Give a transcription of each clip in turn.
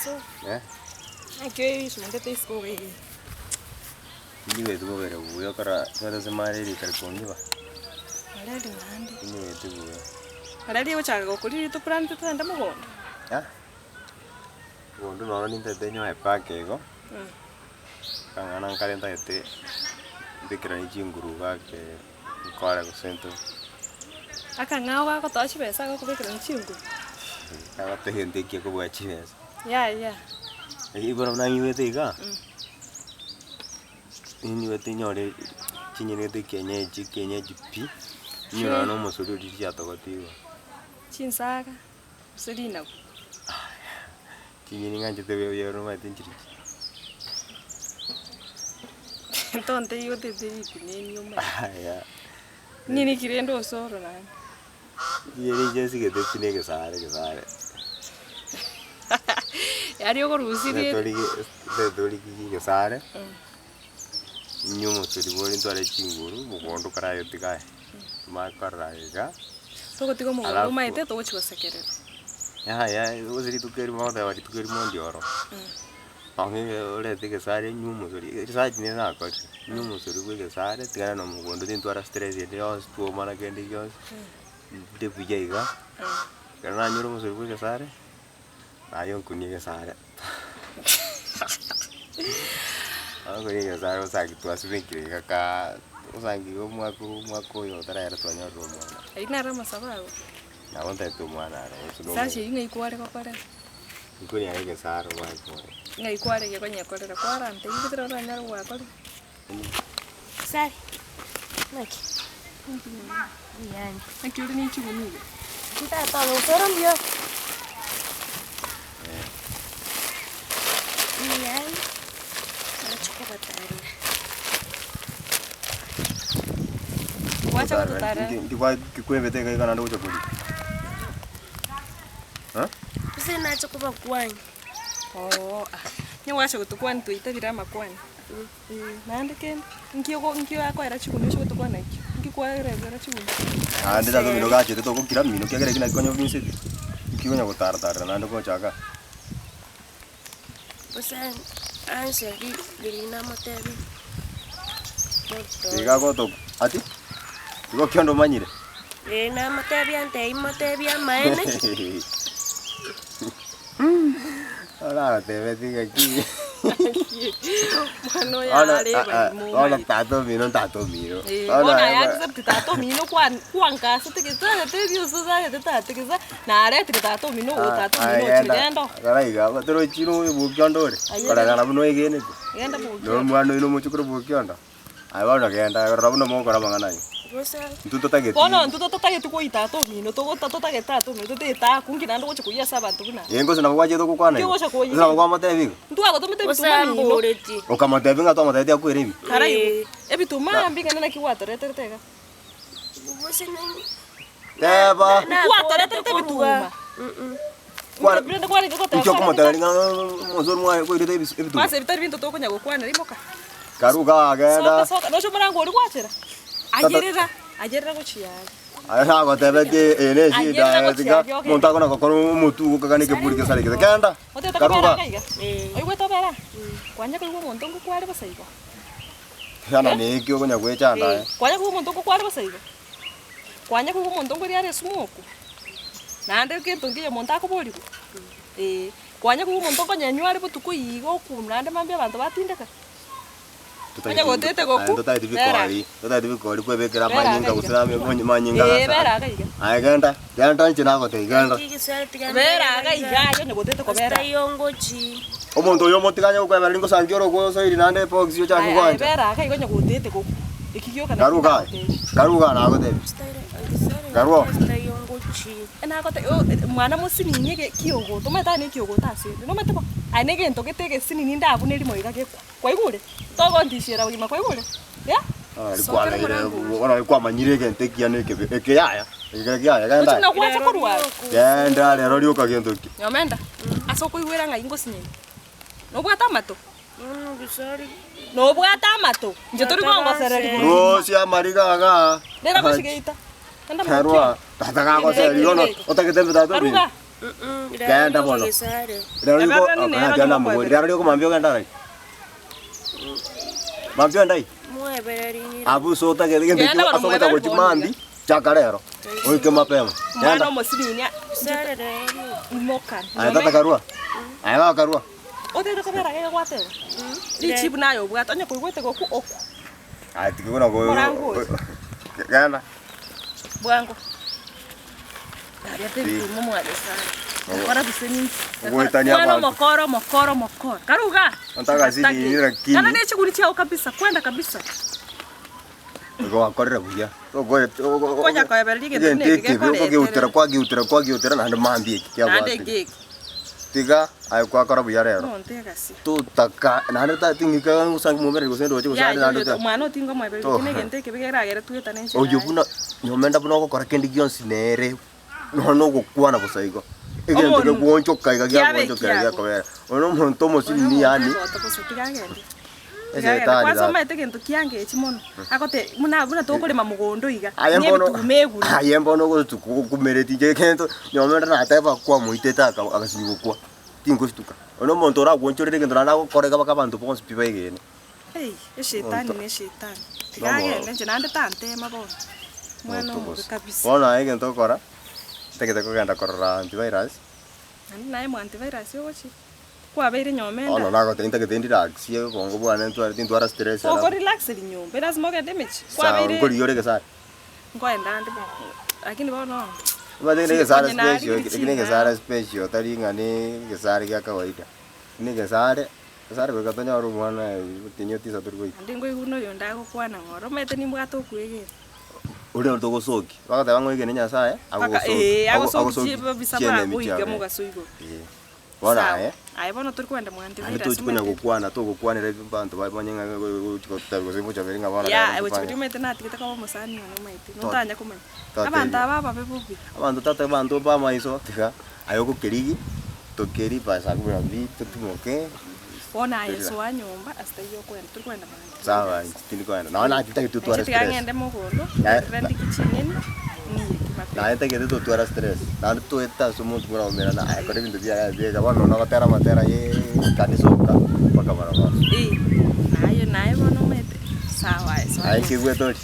Osoro. Eh? Naki oisundete isiko iga iga. Tinigweti bobere buya okora tobwate ase malaria ekare kongiba. Malaria naende. Tinigweti buya. Malaria egochaka gokoria toplanete togende mogondo. Ah, mogondo noro nintagete nyoe park igo, akang'ana nkare ntagete mbekeranie chinguru gake nkore gose nto. Akang'ao gagotoa chibesa gakobekerania chinguru? Kagotoa egento ekiya kobua chibesa. Yaya. Lakini bono buna nigwete iga, ninyigwete nyore chinyeni gete kienyeji kienyeji pi, ninyore nonye na omosori oria chiatogotigwe. Chinsaga, gose rinagu. Chinyeni ng'anchete buya buya omanyete nchirichi. Tontebie otete rikuneni omanye. Aya. Nini ki rende osoro naende? Chinyeni inche nsigete pi na egesare egesare. Yaani okorusia Onye rende. torigi onye torigi egesare, ninywe omosori bore ntware chinguru, mogondo karayotiga aye, manye korora iga. Togotiga omogondo Alafu- omanyete togochi gosekerera. Yaya gose rituko erimo ogoteba rituko erimo ndioro, ong'e orete egesare nywe omosori, eresearch nere nakorire, nywe omosori bwa egesare tigana na omogondo tintwara stress ende yonsi twomana kende gionsi, inde buya iga, ekero nanyora omosori bwa egesare, naye onkunie egesare onkunie egesare osangi twasibekire iga kaa, osangi iga omwaka omwaka oyo otaraera twanyorire omwana. Ayio naro amasabo ago. Nabo ntaete omwana aro gose Sasa nomonto. eyio ng'ai kware gokorera? Nkoria aye egesaro gwakora. Ng'ai kwarenge konyekorera? Kwarantebia gose oranyare gwakorera? Sari, naki? Mbuyande. Naki ore ne chiguni iga? Tata osoro mbuya ore? Mbuyande, nache kobatarera. Gwacha gototarera. Nki kwa kikwebete iga iga naende ogocha koria? Eh? Gose nache kobakwania. Oo ah, onye gwacha gotokwania twaitabire amakwania. Eh, naende kende, nki ogo nki oakoera chiguni oche gotokwana ekio? Nki kwaerebera chiguni? Naende tata omino gachete togokira mino ekiagera eki naki konya obinseti, nki onya gotaratarera naende gochaka. Gose anse riria namotebia Iga agotoka ati, igo kionde omanyire. Ee namotebia ntebie motebie amaene. Oragotebetie ng'aki. Mwana oyo Bono, are ah, ah, barimo bono omanyete. tata omino tata omino. Eh, Bono bono aye aye ba- accept tata omino kwan- kwankasete gese agetebia ase osagete tata gese naretire tata omino oyo tata omino ochire genda oo. Rora iga, torochi noyo bokiondo ore, Aye. koreng'ana buna oegenete. Genda bokiondo. Na omwana oino omochokoro bokiondo. Aye bono genda, rora buna mogokora amang'ana ayio. Gose Intwe totageti. Bono intwe totageti koita tata omino, togota totagete tata omino, totagete akungi naende ogocha koyia ase abanto buna aba. Ee gose nabo gwachete gokwana igo? Ki ogocha koyia? Gose nabo kwamotebia igo? Ntwagotomete gose ebituma mino. amboretie. Okamotebia ng'a twamotebetie akwere ebi? Kara igo. Ee. Ebituma mbing'ana naki gwatoreterete iga? Gose nani Teba! Gwatoreterete ebituma. Kware- Rende kwarenge goteba Inki okomotebia kwarenge ng'a omonto oria mwaye koirete ebis- ebituma? Kwanza ebitari binto tokonya gokwanera imoka. Karuga Soka agenda. soka noche omorango oria gwachera. Ayerera, ayerera gochia are. Aye nagotebetie eye ne eshida Ayerera aye gochia tiga aria ogende. omonto akona gokora omotwe ogokagana ekeburi gesarekete. Genda! Otagete kobera Karuga! iga iga? Oigwete obera? Kwanya koigwa omonto ngokware bosa igo? Yana neki okonya goechanda aye. Kwanya koigwa omonto ngokware bosa igo? Kwanya koigwa omonto ngoria are esmoku? Naende egento nkiya omonto akoborigwa? Eh, kwanya koigwa omonto nkonyenywa are botuko iga okumia naende mambia abanto batindeka? Onye gotete goku, Totageti bera. bikori, totageti bikori kwebekera Bera amanyinga iga gose iga. ame- manyinga Eh, gasa. bera iga iga. Aye genda, genda inche nagotebia genda. Bera iga iga aye onye gotete kobera. Omonto oyo omotiganye gokwebera ningosangia ore ogosoiri naende ebox ochake Aye, aye goancha. bera iga iga onye gotete goku. Eki gioka naki Karuga aye, nagotebia. karuga nagotebia. Karwo. Nagote oh mwana mosinini ege kiogoto omanyete aye na ekiogoto ase ende nomanyete bo? Aye na egento gete egesinini ndabune rimo iga gekwa, kwaigure? Togontishera bogima kwaigure? Yeah? Sokera omorango oyo. Bono kwamanyire egento ekiya na ekebe, eke yaya, eke kiaya genda Gochi aye. buna gwacha korwa are. Genda rero rioka gento ki. Nyomenda, ase okoigwera ng'ai ngosinyeni? Nobwate amato? Nobwate amato? Inche tori kongosereria bogima. Rusia amariga igaa. Nere gochi geita. Enda Kerwa, tata gagosereria ono, otagete mbe tata omino. Karuga. Genda bono. Rero riko Ebererani nero okana tiana nyuma mobori. Rero riko mambia ogenda arai. Mambia ogenda ai. Abusa otagete gento Genda ekio bono ase ogotaka mwebereri gochia bono mambi chaka rero. Oike mapema. Mwana Genda. omosinini imoka. Aye tata karua. Aye baba karua. Otagete kobera gege gwateba. Richibu naye obwate onye koigwete goku oku. Aye tiga buna go. Morango. Genda. Bwango. Nariete ebituma mwagesare. Gakora bise ninki. Ogoetania Mwana abanto. omokoro omokoro omokoro. Karuga. Nataka zidi lakini. Kana ne chiguri chiao kabisa kwenda kabisa. Igo wakorire buya. Konya koebereria egento Egento buna eke ekebi gekoretere. okogeutera kwageutera kwageutera naende mambia eki Naende kiabwatire. egeki. Tiga aye kwakora buya rero. Omonto egasi. Totaka naende ta ting'ika ngosangi momereri gose ndoche gose Ya, ande naende yo- ta- omwana otinga omwebereri To. kina egento eke bigeragere twetane enchera Oyo yaye. buna nyomenda buna ogokora kende gionsi nere nonya na ogokwana bosa igo. Egento Omonu. gegoonchoka iga Kiabe giagoonchokera ekiago. giakobera. Oyo na omonto omosinini yaani tigagende Eshetani kwanza tata. omanyete egento kiangechi mono agote buna buna tokorema mogondo iga Aye niye mbono ebituma eguri aye mbono ogotuka ogokumereti inche egento nyomenda nateba kwamoitete aka agasinywa gokwa tingostuka. Oyo na omonto oragoonchorere egento naende agokora iga mpaka abanto bonsi pi baegene. Ei, eshetani Omonto na eshetani tigagende inche naende tantema bono mwana Omonto omobe bosa. kabisa. Bono aye egento ogokora, ntagete kogenda korora antivirus. Naende naye mwa antivirus ogochia. Kwabeire nyomenda. Bono nagotebia ntagete ndirelaxie obongo bwane ntware tintwara stress Oko alafu. relax eri nyomba, elasima ogende emechie. Sawa, Kwabeire nkorigia ore egesare. nkoenda ande bono, lakini bono Omanyete ekero egesare onye narigia special, ekero ching'ao. egesare special tari ng'a ne egesare gia kawaida. Buna egesare, egesare goika tonyore omwana otienyi otisa tori goika. Naende nkoigwa buna oyonde agokwana ng'a oro omanyete nimbwate okwegena. Oria ore togosokia, bagoteba ng'a oegene Nyasaye, Mpaka agogosokia, ee, ago- agosokia agosokia chibabisa chienemi bagoika chiago. mogaso igoro. Ee. Bono Sawa, aye, aye bono tori kogenda mwa naende antivirus tochi konya omanyete. gokwana togokwanera abanto bamanye ng'a gochi gotebia gose gochaberi ng'a bono Yaa, rero gocha tofanye. biri omanyete natigete koba omosani one omanyete, To- notanya komanya. totebia. Abanto aba ababe bobe. Abanto tata abanto ba amaiso tiga aye ogokerigi, tokeri basa kumi na mbili totimoke. Bono aye Torira. soa nyomba ase taiyo okoenda, tori kogenda mwa antivirus. Sawa inche tindi kogenda, nonya nache ntagete totware Inche tiga stress. ng'ende mogondo, Naye- ngerere ndiki ching'eni, niyeke mapema. Naye ntagete totwara stress, naende toete ase omonto moraomerana aye kora ebinto biaye bieka bono nonya ogotera amatera ye ekanisa oka mpaka barabara. Eh, naye naye bono omanyete, sawa aye soa Aye nyomba. nkeigwete oria?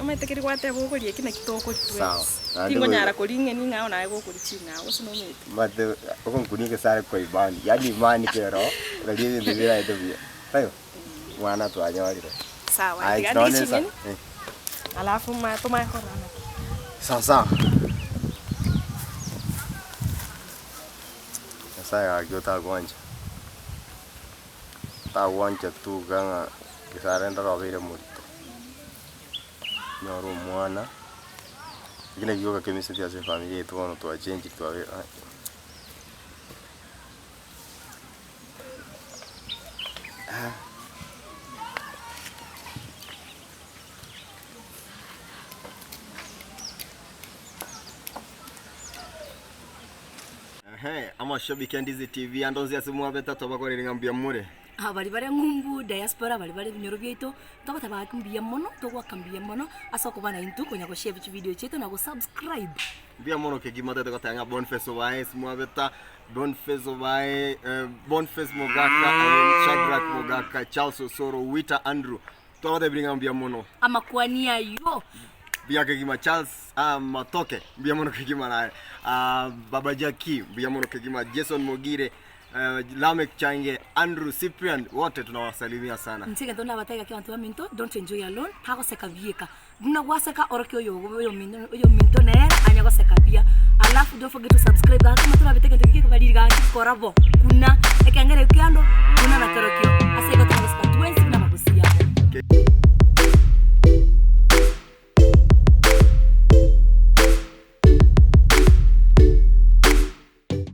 Omanyete keri gwateba okoria eki naki tokoria Sawa, twensi. naende Tingonyara goika. koria ing'eni ing'ao naye gokoria ching'ao gose nomanyete. Omanyete ogonkunia egesare kwa imani, yaani imani kero riria ebinto biraete buya, taibo? Mwana twanyorire. Sawa, Aye tiga nonya ndige esa ching'eni eh. alafu ma tomanye korora naki. Sawa sawa. Nyasaye gaki otagwancha, otagwancha tu iga ng'a gesare ndore obeire morito, onyore omwana, eki nakio gioka kemiseti ase efamiri yaito bono twachenchiri twabe. Ehe, amashabiki a Ndizi TV ande onsi ase mwabete twabakorire ng'a mbuya more. Aba baria bare ng'umbu diaspora baria bare ebinyoro biaito, togoteba gaki mbuya mono, togoaka mbuya mono ase okoba naintwe konya goshare chividio chiaito na gosubscribe. Mbuya mono kegima totagete goteba ng'a Boniface Obae ase mwabeta, Boniface Obae, Boniface Mogaka, Shadrack Mogaka, Charles Osoro, Wita Andrew, twabatebirie ng'a mbuya mono. Amakwani ayio. Mbuya kegima Charles ah, Matoke, mbuya mono kegima naye. Ah, Baba Jackie, mbuya mono kegima Jason Mogire, eh, Lameck Change, Andrew Cyprian, wote tunawasalimia sana. Inche egento nabatebia gaki abanto baminto, don't enjoy alone, tagoseka bieka. Buna gwaseka orokia oyo oyominto oyominto nere anye goseka buya. Alafu don't forget to subscribe gaki amato orabete egento kegima bariri gaki kora bo, kuna ekengere ekio kando, kuna na.